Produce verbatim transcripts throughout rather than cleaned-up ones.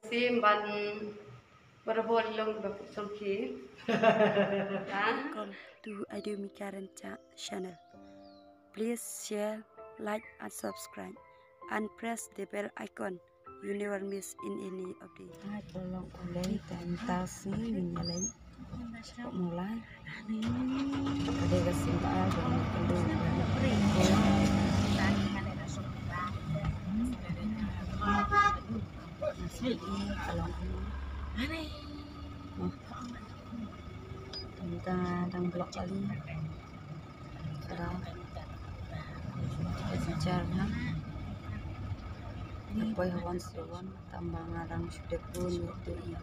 Sim ban barabor long ba puk song ki. Ha? Welcome to Adio Mikaran Cha channel. Please share, like and subscribe and press the bell icon. You never miss in any update. Ai, tolong ulei, tenta si, nyeleng. Kok mulai? Ada ka simba, ada ka simba. Nasi, tolong. Aneh. Tenta dang blok kali. Kala. Ka jynjar ha. Nga poi ha wan sha wan, tang ba nga dang shu dep bun ïa tu i.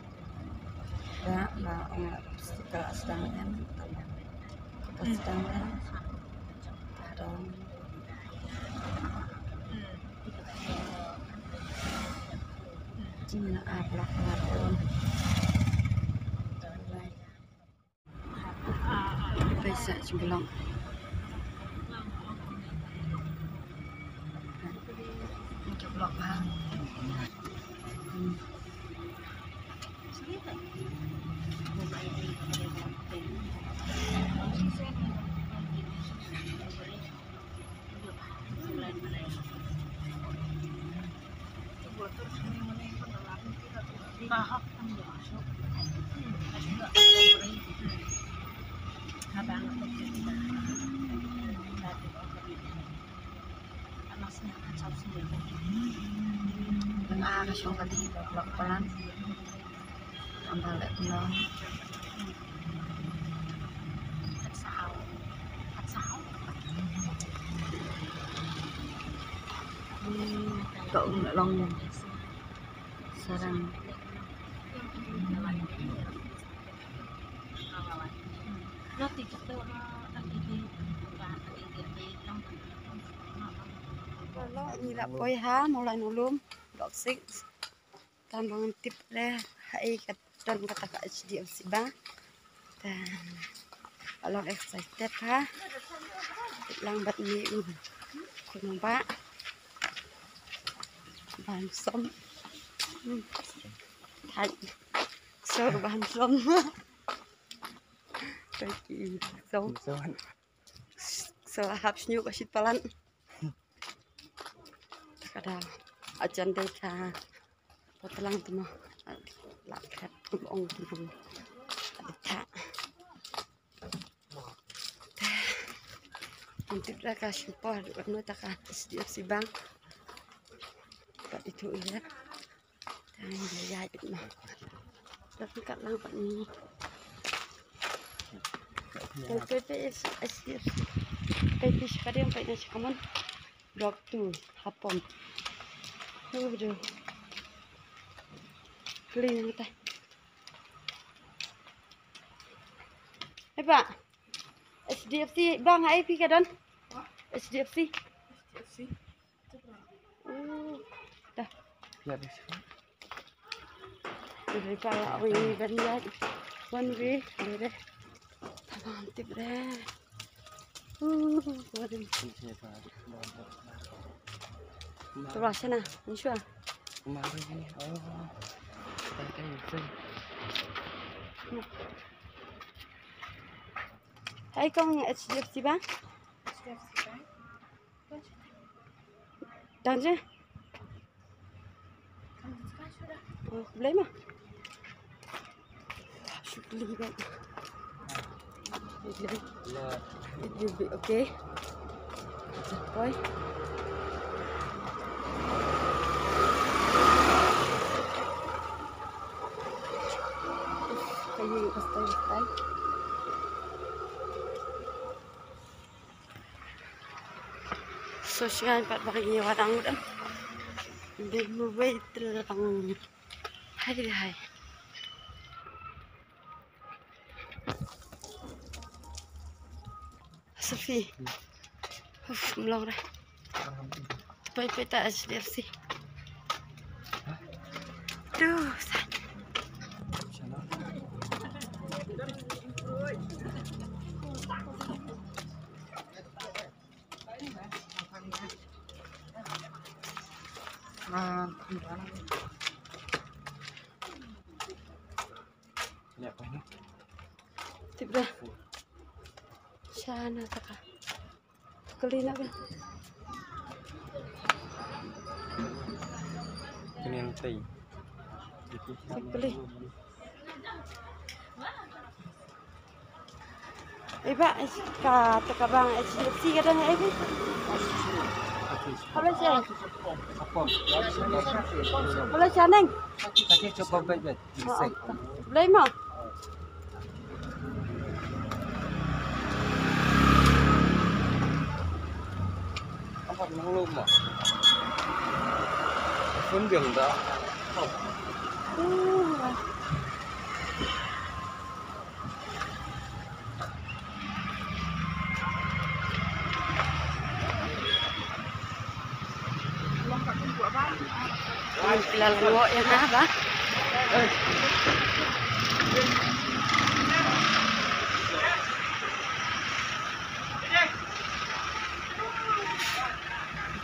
Ba, ba, ong la, ka la sdang em, tang ba ka sdang em. Dang. Jin la ap la ka la dang. Pisa jingblok. Jingblok ha. Hmm. Ka shong ka dei ka blok palat. Amba leh kumno. Ka um long sarang. Ngi la poi ha Mawlai Nonglum, Block six. Tang ba ngan tip re ha ei ka don kata ka H D F C Bank. Te nga long excited ha. Tip lang bad ngi, um, kumba ban som. Hmm. Thait. So ban som. Thank you. So. So hap sñiuh ka shit palat. Ka da ajan dei ka potlang tu mo. La khat ong tu mo. Ada tak. Nanti dah ka shimpo, dah no tak ka H D F C Bank. Pat itu ya. Tang ïa ïa ïa. Dah kat lang pat ni. Pai pai pai H D F C. Pai pai shi ka dei pai na shi ka mon. Block two, Hapom. Aduh. Kling tai. Eh, Pak. H D F C, Bang, ai phi ka don? H D F C. H D F C. Oh, dah. Ya, dah. Dah, dah, dah, dah. One way, dah, dah. Tabang tip dah. Uh, dah. Terus sana, ni shuwa. Kemarin ni, oh. Tadi kan itu. Hai, kong H D F C Bank? H D F C Bank. Dang je? Oh, boleh mah. Shukli kan. It will be okay. Boy. Kayu pastai pastai. So shngain pat ba ngi wan ngut em. Dei mawei tlang. Hai dei hai. Sophie. Uf, mlong re. Pai pai ta H D F C. Duh, sa. Shana taka. Kali na ba. Kani ang tay. Kali. Iba ka taka bang H D F C ka dang iba. Halo siya. Halo siya neng. Blei mo. Apa nang lu mo? Phone biang da. Wan ki la lyngngoh ïa nga ba.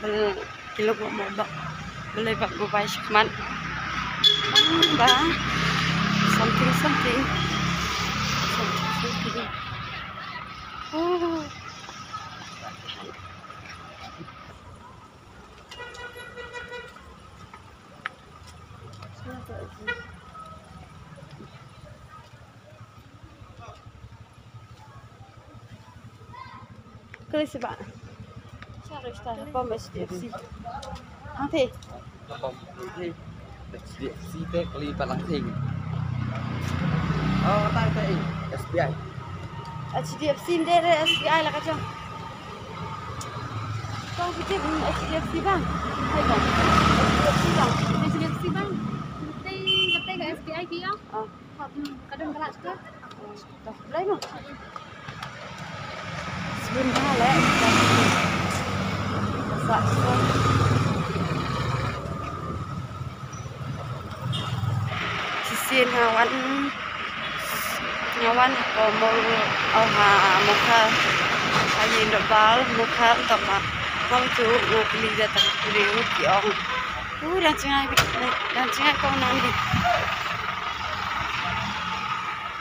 Bel ki la lyngngoh mo ba. Balei ba u bai shikmat. Ba. Something, something. Something, something. Oh. Kali siba. Sharista pom H D F C. Hangte. Pom H D F C te kali palang thing. Oh, tai tai S B I. H D F C nde re S B I la ka jong. Kong piti HDFC Bank. Hai bang. HDFC Bank. HDFC Bank. Tei tei ka SBI ki ya. Ah. Kadang kelas ke? Dah mulai no. Sebentar le. Sa. Shisien nga wan, nga wan ha ko mall, oh, ha Mawkhar. Ha ïing dorbar Mawkhar, to ma nga wan tu nga kylli da tang briew ki ong, u dang jngai, dang jngai kong nangne.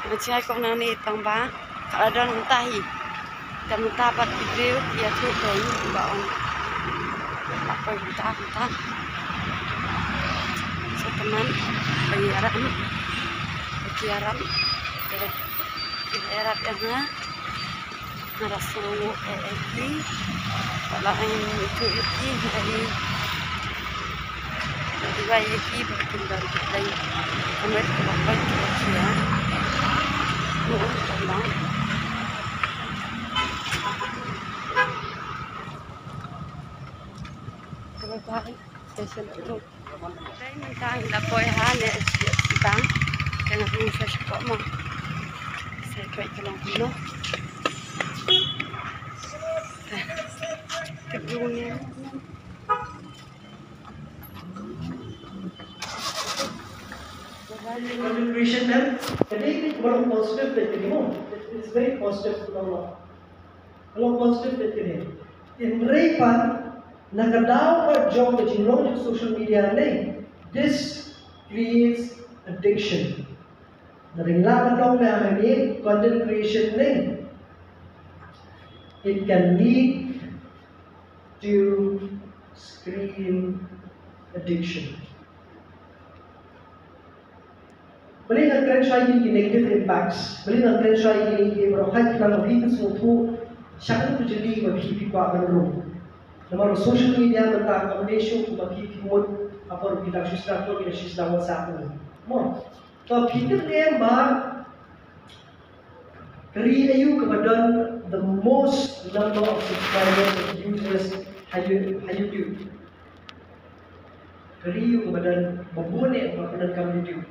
Dang jngai kong nangne tang ba ka la don mynta hi. Te mynta pat ki briew ki ïathuh ba ïa ba ong. Ba poi mynta mynta. Sa tymmen ba ïarap. Ba ki ïarap. Te ki ïarap ïa nga. Nga la sngewnguh eh eh ki. Ba la ïathuh ïa ki. Duwai ïa ki ba kin don ki blei. Ka met kaba pait kaba khia. Ruh ka long. Kaba bai. Station ruh. Dei mynta ngi la poi ha ne HDFC Bank. Te nga kum sa sha ko mo. Sa pait ka long kumno. Te bru ne. Content creation ma'am, ka dei ka long positive beit ka dei mo. It's very positive ka long. Ka long positive beit ka dei. Hynrei pat na ka daw ka jong ka jinglong jong social media ne, this creates addiction. Na ring la ka dong ne ha ne content creation ne, it can lead to screen addiction. Balei nga kren shai ïa ki negative impacts? Balei nga kren shai ïa ki baroh? Hynrei ki nang, phi kin sngewthuh sha kano ka jylliew ba phi, phi kwah ban rung. Namar social media mynta kam dei shuh ba phi, phi mut ha por ki dang shu sdang, ki dang shu sdang WhatsApp mo. To phi kin em ba ka ri aïu kaba don the most number of subscribers, of users ha You-, ha YouTube? Ka ri aïu kaba don ba bun eh ba ka donkam YouTube?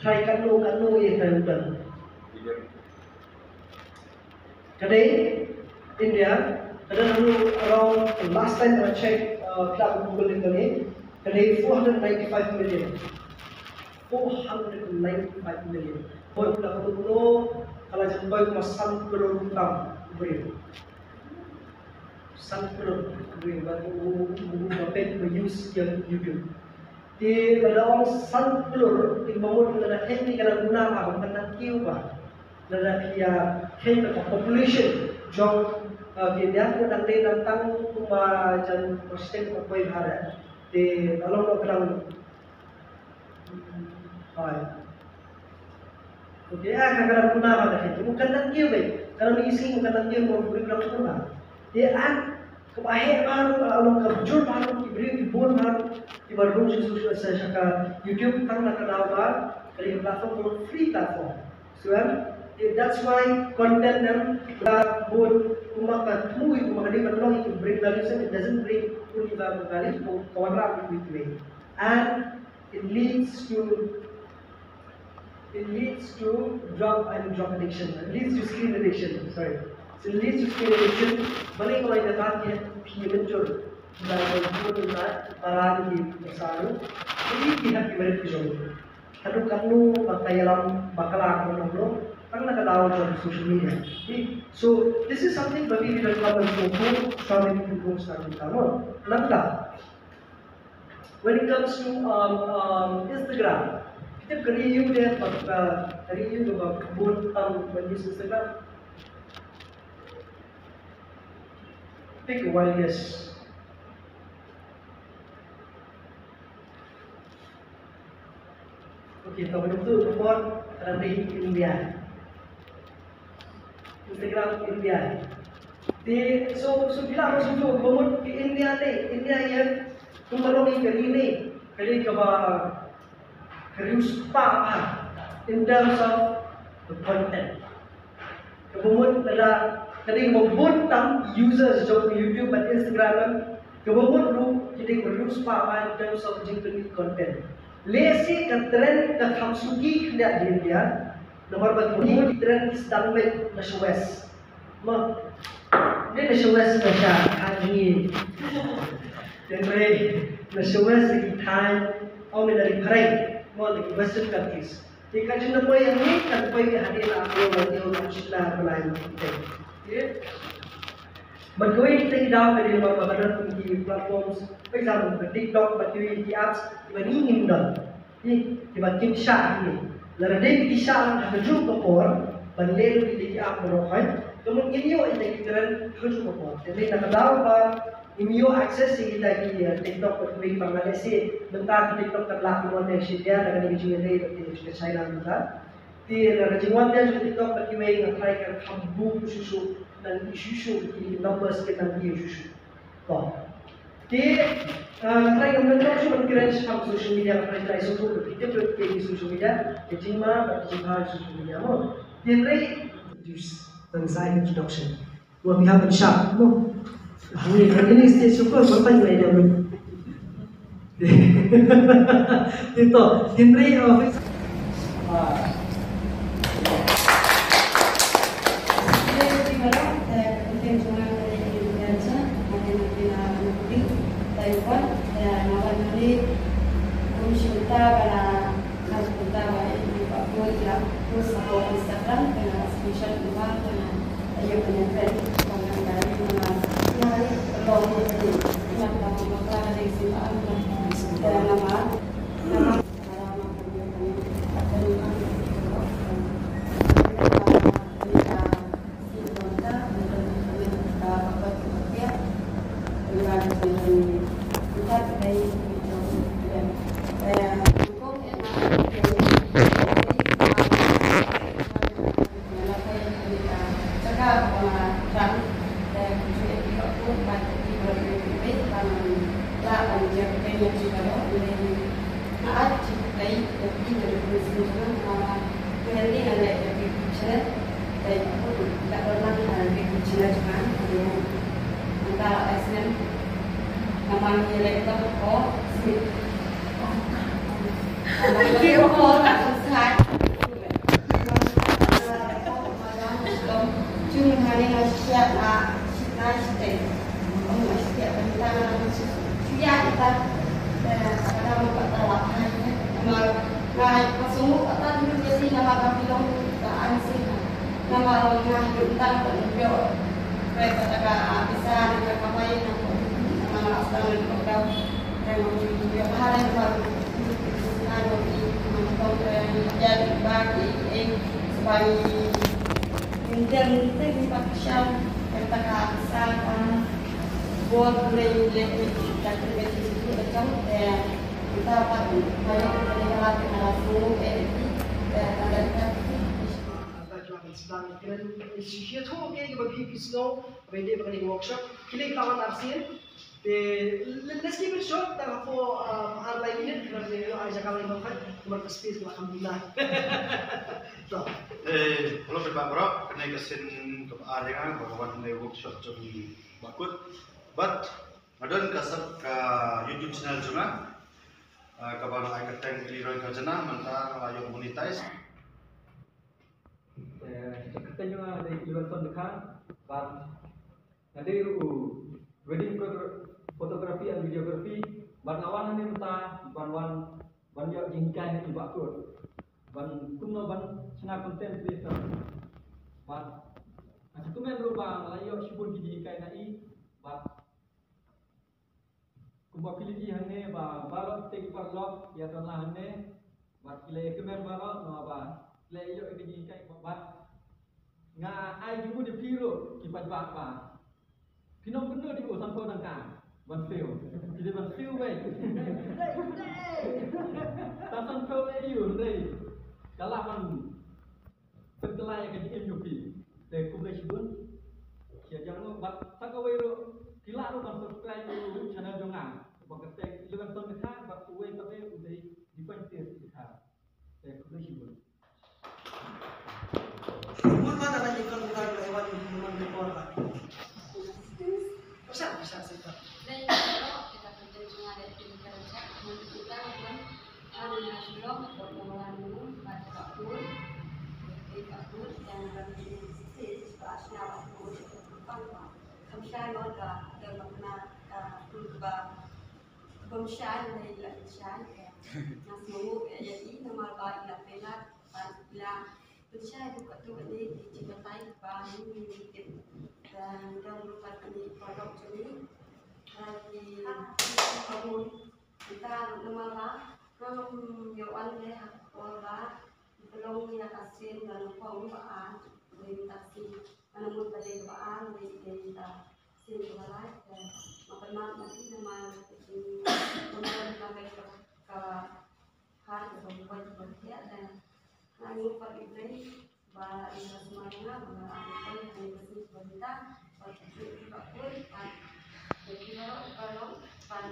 Trai katno katno eh trai u don. Ka dei India, ka don around, last time I checked, uh, phi lah ban Google ïa kane, ka dei four hundred ninety-five million. Four hundred ninety-five million. Hooid, phi lah ban Google, ka la jan poi kumba san klur tam briew. San klur briew ba, ba, ba, ba peit, ba use ïa YouTube. Te lada ong san klur, te ka mut lada kheiñ te ka dang duna bha, kan dang kiew bha. Lada phi ïa kheiñ ka population jong, uh, ki India, ka dang dei dang tang kumba jan percent ka poi bha re. Te la long ka dang Hooid. Okay, ah, ka dang duna bha ka kheiñ. Ka dang kiew bha. Ka dang isih, ka dang kiew, ka dang duna. Te ah, kaba heh bha, ah, long kaba jur bha, ki briew ki bun bha, kiba rung sha social, sha ka YouTube, tang na ka daw ba ka dei ka platform, ka free platform. So, em, that's why content em ka bun, kumba ka thmu, kumba ka dei ban long, it bring value, it doesn't bring only value, ka wan rah kiwei kiwei. And it leads to, it leads to drug and drug addiction. It leads to screen addiction. Sorry. So it leads to screen addiction. Bale ko ina ta ke phi mentor. Na ko ko na para ni pasaru. Ini pihak ki balik ke jong. Hadu kanu bakal yalam bakal aku nonglo. Tang na ka daw jong social media. Okay. So this is something that we will come and go through. Kami pun start kita mo. Nangka. When it comes to, um, um, Instagram, kita kari you there, but, uh, kari you about bun tam when use Instagram. Take a while, yes. Okay, to ka dei tu ka por ka dei India. Instagram India. Te so so phi lah ban sngewthuh ba mut ki India te, India ïa kumba long ïa ka ri ne, ka ri kaba ka ri spah bha in terms of the content. Kaba mut lada ka dei kaba bun tam users jong YouTube bad Instagram em, kaba mut ruh ki dei kaba riewspah bha in terms of jingpynmih content. Lehse ka trend ka kham suki khyndiat ha India, namar ba kine ki trend ki sdang beit na sha West. Mo, ne na sha West na sha kha jong ngi. Hynrei na sha West ki thaiñ, ong ne na ri phareng, mo, na ki Western countries. Te ka jingpoi hangne kan poi hadien la ko la ko la ko la ko la. Te bad kawei kita ki daw ka dei ba ba don ki platforms, for example ka TikTok bad kiwei ki apps kiba ngi ngim don. Te kiba kim shah hangne. Lada dei ki shah ha kajuh ka por ban leh kita ki app baroh khoit, ka mut ngin ïoh ïa kita ki trend ha kajuh ka por. Te lei na ka daw ba Ngim ïoh access ïa kita ki, eh, TikTok bad kiwei kiba nga lehse mynta ka TikTok ka lah ban wan na India, na kane ka jingïadei bad ka China mynta. Te na ka jingwan jong ka TikTok bad kiwei nga tharai ka kham bun shuh shuh, nang ïa shuh shuh ki numbers ki nang ïa shuh shuh. To. Te, eh, nga tharai ngam nang shuh ban kren shaphang social media, nga tharai tharai shuh shuh ki tip ki social media, ka jingma bad ka jingbha social media mo. Te hynrei introduce, ban sa introduction. Wa phi hap ban shah mo. Ni ni stage show ko ba pan mai da mo. Dito, hynrei office. Bai ynda mynta ngi pat sha kata ka sa ka bor lei lei ka kyrmen ki jong te mynta pat bai ynda ka la ka la su e te ka la ka. Ata ki wan sdang kren, shisha tu ke ba phi phi snow, ba ynda ba kane workshop, ki lei ka wan arsien. Te, let- let's keep it short, tang hapoh, um, ar lai minit, khnang ba ïoh ai jaka lai nongkhat, namar ka space ka la kham duna. To. Eh, hello, phi baroh, kane ka sien kaba ar ïa nga, ba nga wan ha kane ka workshop jong i Bah Kut. But, nga don ka sub ka YouTube channel jong nga, ah, kaba nga ai ka kyrteng Leroy Kharjana, mynta nga la ïoh monetize. Eh, ka kyrteng jong nga dei Levenson Dkhar, bad nga dei ruh u wedding photog- photography and videography, bad nga wan hangne mynta ban wan ban ïoh jinghikai na i Bah Kut ban kumno ban shna content creator. Bad nga sngewkmen ruh ba nga la ïoh shibun ki jinghikai na i, bad kumba phi la ïohi hangne ba baroh te ki paralok ïa don lang hangne, bad ki la ïa kmen baroh namar ba ki la ïoh ïa ka jinghikai, bad nga ai jingmut ïa phi ruh ki paidbah ba phin ym kynnoh ïa u sanphew tyngka ban siew. Phi dei ban siew beit. Tang sanphew lei ïa u hynrei ka lah ban pynkylla ïa ka jingim jong phi. Te khublei shibun. Ïa jong ruh bad sa kawei ruh phi lah ruh ban subscribe ïa u channel jong nga. Ba kyrteng Levenson Dkhar bad uwei pat u dei Divine Tears Dkhar. Te khublei shibun. Bun ba na ka jingkyrkhu ka jong Evan Newman Record ba. Pasa, pasa, sita. Dei ïa ka kyrteng jong nga dei Pin Kyrjat, mun kita mun han ha Shillong, ko ko wan mun ba ka pun. Dei ka pun yang ban di stage ba sna ba pun. Pang ba. Kam shai mo da da ma na ka pun ba. Bym shai ne ïa i shai. Nga sngewnguh ïa i namar ba i la pynlait bad i la pynshai ruh katto katne ki jingbatai ba ngi ngi tip. Te nga dang ruh katne paralok jong ngi. Te ki khubor mynta ruh namar ba ngam ïoh wan leh ha ka por ba pynlong ïa ka sien ba nyngkong ba ar. Mynta sien ba nyngkong ba dei ba ar dei dei mynta. Sien kaba lai te nga pynmap na phi namar ka jingmut ka mut ka ka har kaba buaid kaba thiah te nga ïoh pat ïa u Blei ba i la sumar ïa nga ba nga la ïoh poi ha kane ka sngi kaba mynta. Bad phi baroh bad phi baroh baroh bad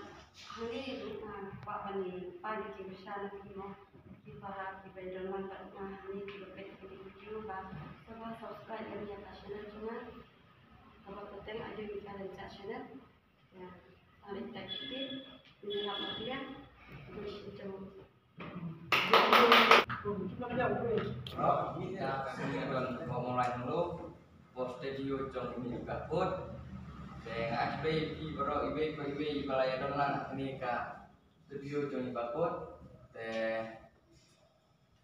hangne ruh nga kwah ban pan ïa ki pyrshah na phi mo ki para kiba ïadon lang bad nga hangne kiba peit ïa kane ka video ba sngewbha subscribe ïa ka channel jong nga. Kaba kyrteng Ayu Mika Lensah Channel. Ïa, tang ïa kita ki, ïa, ïa, ïa, ïa, ïa. Bro, kita ka sini don pemulai dulu. Bos studio jong ini juga put. Te nga khublei ïa phi baroh iwei pa iwei ba la ïadon lang ha kane ka studio jong i Bah Kut. Te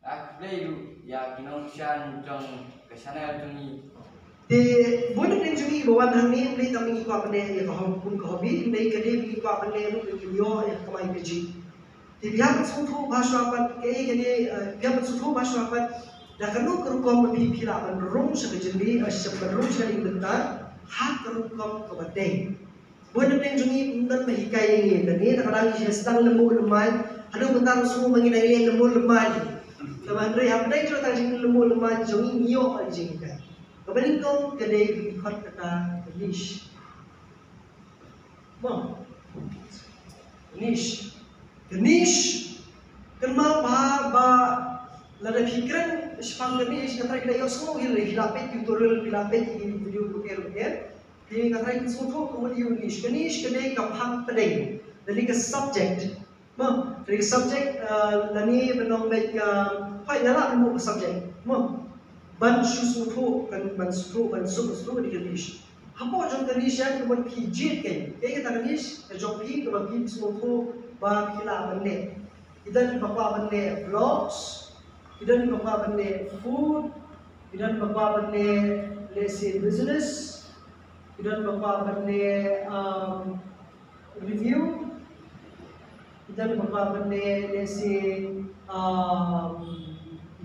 nga khublei ruh ïa ki nongkyrshan jong ka channel jong ngi. Te bun na pdeng jong ngi ba wan hangne ym dei tang ba ngi kwah ban leh ïa ka hobby, kum ka hobby, hynrei ka dei ba ngi kwah ban leh ruh ba ngin ïoh ïa ka kamai kajih. Te phi hap ban sngewthuh bha shuwa pat kaei kane, eh, phi hap ban sngewthuh bha shuwa pat da kano ka rukom ba phi, phi lah ban rung sha ka jingri, eh, sha ban rung sha ka jingbynta ha ka rukom kaba dei. Bun na pdeng jong ngi ym don ba hikai ïa ngi, kane na ka dang ngi sdang lyngngoh lyngngoh. Haduh mynta ruh shu ma ngi dang leh lyngngoh lyngngoh. Tangba hynrei hapdeng jong ka jinglyngngoh lyngngoh jong ngi ngi ïoh ïa ka jinghikai. Kaba nyngkong ka dei ba ngi khot kata ka niche. Mo. Niche. Ka niche. Kynmaw bha ba lada phi kren shaphang ka niche, nga tharai phi la ïohsngew hi, phi la peit tutorial, phi la peit ki video bapher bapher. Te nga tharai phin sngewthuh kumno ïa u niche. Ka niche ka dei ka phang pdeng lane ka subject. Mo, ka dei ka subject, eh, lane ban ong beit ka, hooid, nga lah ban buh ka subject. Mo, ban shu sngewthuh, ban, ban sngewthuh, ban shu sngewthuh ka dei ka niche. Hapoh jong ka niche ka ban phi jied ka, kaei kata ka niche ka jong phi kaba phi sngewthuh ba phi lah ban leh. Ki don kiba kwah ban leh vlogs, ki don kiba kwah ban leh food, ki don kiba kwah ban leh, let's say, business, ki don kiba kwah ban leh, um, review, ki don kiba kwah ban leh, let's say, um, ki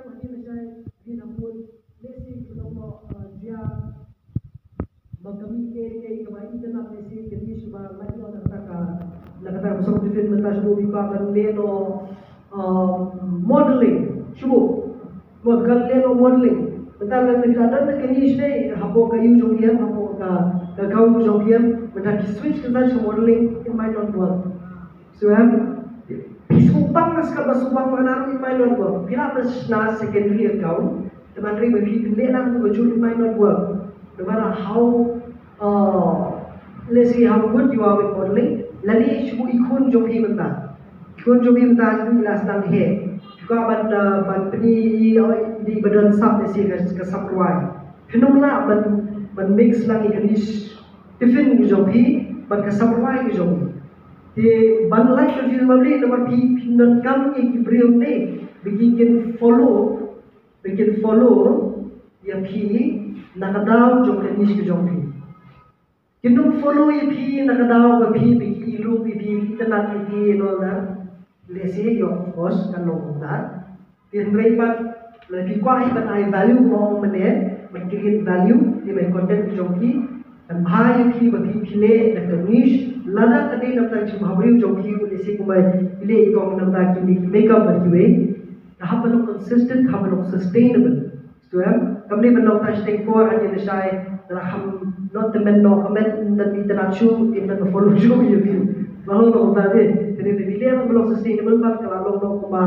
hadien shai, hadien hapoh, lehse ki long mo, eh, jia, ba ka mih ke ke kaba internet lehse ka dei shuh ba lait noh na kata ka, na kata ka song tiffin mynta shuh phi kwah ban leh noh, eh, modeling shuh. Mo ka leh noh modeling. Mynta lada phi la don ka niche ne hapoh ka ïew jong phi, hapoh ka, ka account jong phi, mynta phi switch ka sha modeling, it might not work. So, em, phi shu pang na skab ba shu pang na ruh, it might not work. Phi lah ban shna secondary account, te hynrei ba phi leh lang ba jur, it might not work. No matter how, uh, let's say how good you are with modeling, lane shu i khun jong phi mynta. I khun jong phi mynta i la sdang heh. Phi kwah ban, uh, ban pyni i, i ba don sap, let's say ka, ka sap rwai. Phin ym lah ban, ban mix lang i ka niche tiffin ka jong phi bad ka sap rwai ka jong phi. Te ban lait ka jong phi, namar phi, phi donkam ïa ki briew ne ba ki kin follow, ba kin follow ïa phi na ka daw jong ka niche ka jong phi. Kin ym follow ïa phi na ka daw ba phi, ba ki ïa lum ïa phi, internet ïa phi and all that. Lehse ïoh, of course, kan long kumta. Te hynrei pat, lada phi kwah hi ban ai value mo mynne, ban create value ïa my content ka jong phi, kan bha ïa phi ba phi, phi leh na ka niche, lada ka dei na ka bynta jingmut briew jong phi, lehse kumba phi leh ïa kong na ka bynta ki makeup bad kiwei. Te hap ban long consistent, hap ban long sustainable. Em, kam dei ban long tang shiteng por hadien shai, te la kham noh tymmen noh, kham met, ym don internet shuh, ym don follow shuh ïa phi. Ba long noh kumta de. Te dei phi leh ban long sustainable bad ka la long noh kumba,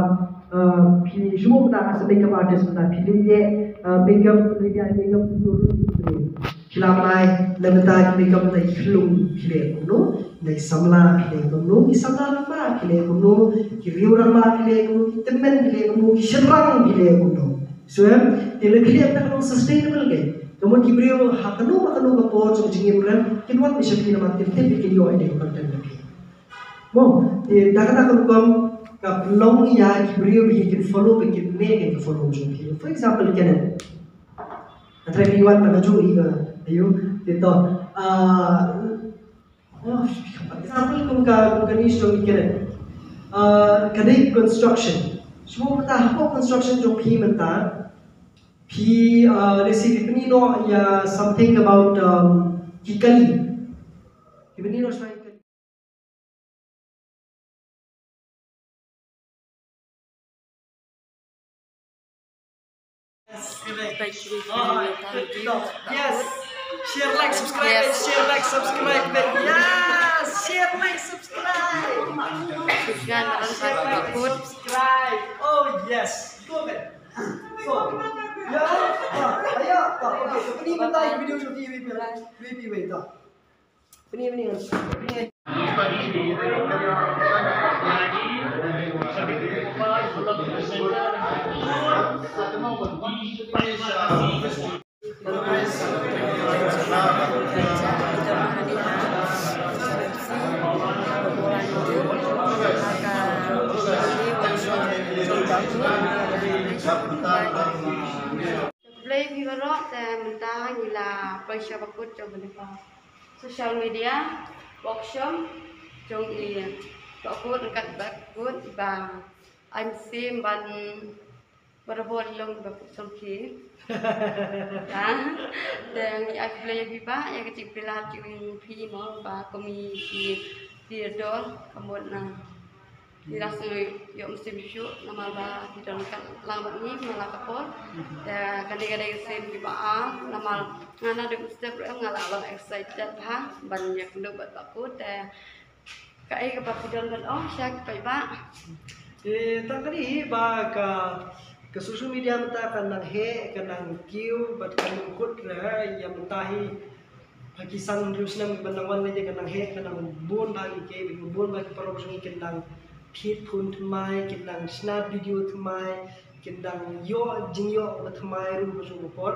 eh, phi shu mynta as a makeup artist mynta phi leh, eh, makeup, leh ïa makeup, phi la mai na bynta ki makeup, na ki khyllung phi leh kumno, na ki samla phi leh kumno, ki samla rangbah phi leh kumno, ki riew rangbah phi leh kumno, ki tymmen phi leh kumno, ki shynrang phi leh kumno. So, em, te lada phi leh, te ka long sustainable. Ka mut ki briew ha kano ba kano ka por jong ka jingim ruh kin wan sha phi namar kin tip ba kin ïoh ïa ka content na phi. Mo, te da kata ka rukom ka pynlong ïa ki briew ba kin follow, ba kin, ne, kin follow jong phi. For example, Kenneth. Hynrei phi wan na ka juh ïa ka, aïu, te to. Ah, Oh, example kum ka, kum ka niche jong i Kenneth. Ah, ka dei construction. Shu mynta hapoh construction jong phi mynta. Phi, ah, let's say, phi pyni noh ïa something about, um, ki kali. Phi pyni noh shwa ki kali. Yes, correct. Thank you. Ah, good job. Yes. Share, like, subscribe, yes, and share, like, subscribe. Yes, share, like, subscribe. Subscribe, share, like, subscribe. Oh, yes. Go ahead. So, yeah, ah, yeah, ah, okay. So, kani mynta ki video jong phi, wait, wait, wait, wait, ah. Bini, bini. Khublei phi baroh, te mynta ngi la poi sha ba kut jong kane ka social media workshop jong i ba kut, ryngkat ba kut ba ai mynsiem ban barabor i long ba kut song ki. Te ngi ai khublei ïa phi ba ïa ka jingpyllait jong phi mo ba kum i phi, phi dor ka mut na. Ngi la sngew ïoh mynsiem shuh namar ba phi don ryngkat lang bad ngi man la ka por. Te kane ka dei ka sien kiba ar namar nga naduh mynstep ruh nga la long excited ha ban ïakynduh bad ba kut. Te kaei kaba phi don ban ong sha ki paidbah? Eh, tang kane hi ba ka, ka social media mynta ka nang heh, ka nang kiew bad ka nang kut re ïa mynta hi. Ha ki san hynriew snem ban nang wan lei ka nang heh, ka nang bun bha ki, ki bun bha ki paralok jong ngi kin nang thied phone thymmai, kin nang shna video thymmai, kin nang ïoh jingïoh ba thymmai ruh ka jong ka por.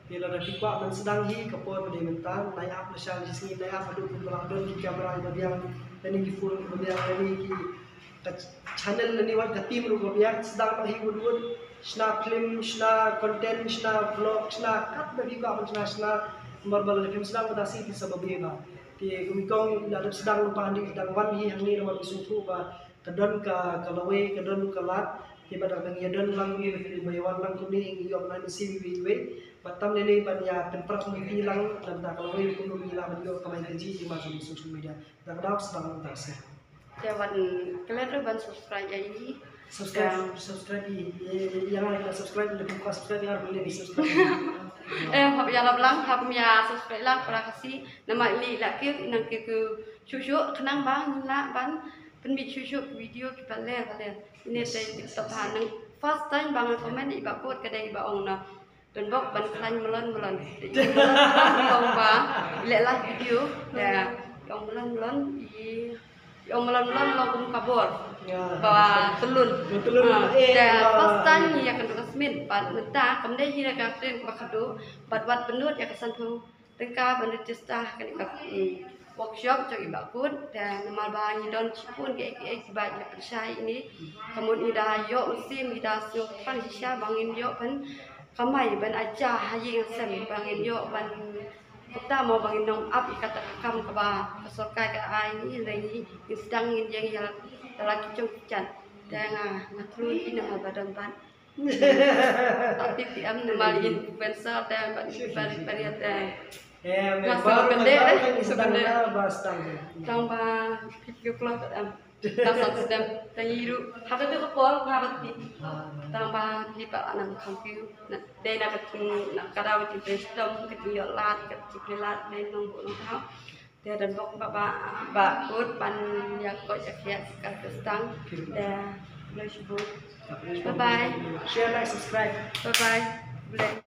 Te lada phi kwah ban sdang hi ka por ba dei mynta, nai ap lashai shisngi, nai ap haduh ba la don ki camera kiba biang, lane ki phone kiba biang, lane ki ka channel lane wat ka team ruh ba biang, sdang ma hi wut wut, shna film, shna content, shna vlog, shna katba phi kwah ban shna, shna. Namar ba lada phim sdang mynta shi phin sa babe ba. Te kum i kong la dep sdang lypa hangne, sdang wan hi hangne namar ba sngewthuh ba ka don ka, ka lawei, ka don ka lad. Te bad da ngi ïa don lang kumne, ba ngi ïa wan lang kumne ngi ïoh ban ai mynsiem iwei iwei. Bad tam lei lei ban ïa pynprat lynti lang, da ka lawei kumno ngi lah ban ïoh kamai kajih jingma jong social media. Da ka daw sdang mynta shi. Te wan klet ruh ban subscribe ïa i. Subscribe, subscribe i. Ïa nga la subscribe, lada phi kwah subscribe ïa nga ruh lei subscribe. Eh, hap ïa lap lang, hap ïa subscribe lang para Khasi. Namar i la kiew, i nang kiew kiew shuh shuh, khnang ba ngin lah ban pynmih shuh shuh video kiba ler ba ler. Ine te TikTok ha nang first time ba nga comment i ba kut ka dei i ba ong na. Don bok ban khlaiñ mlon mlon. Ong ba i leh live video. Te ong mlon mlon i, ong mlon mlon long kum ka bor. Ba tyllun. Ba tyllun. Ah, eh, te ba first time ngi ïa kynduh ka smit. Bad mynta kam dei hi ka kren ba khadduh. Bad wat pynlut ïa ka sanphew tyngka ban register ha kane ka, mm, workshop jong i ba kut. Te namar ba ngi don shibun kiei kiei kiba i la pynshai ine. Ka mut ngi da ïoh mynsiem, ngi da sngewthrang shisha ba ngin ïoh ban kamai, ban aja ha ïing ha sem, ba ngin ïoh ban kata mo ba ngin ym ap ïa kata ka kam kaba ka sorkar ka ai ngi, hynrei ngi sdang ngin ïeng ïa la ki jong ki jan. Te nga, nga thlu ïa phi namar ba don bad T P M namar influencer te ba ba ba te. Em, nga baru sdang, nga sdang, ba sdang. Tang ba phi phi kloi ka em. Tang san sdang, tang i ruh. Haba tu ka por nga ba ti. Tang ba phi ba nang kham phi. Na, dei na ka jing, na ka daw jingbrainstorm, ka jingïoh lad, ka jingpyllait, dei nongbuh nongthaw. Te don bok ba, ba, ba kut ban ïa koit ïa khiah ka sdang. Te khublei shibun. Bye bye. Share, like, subscribe. Bye bye. Khublei.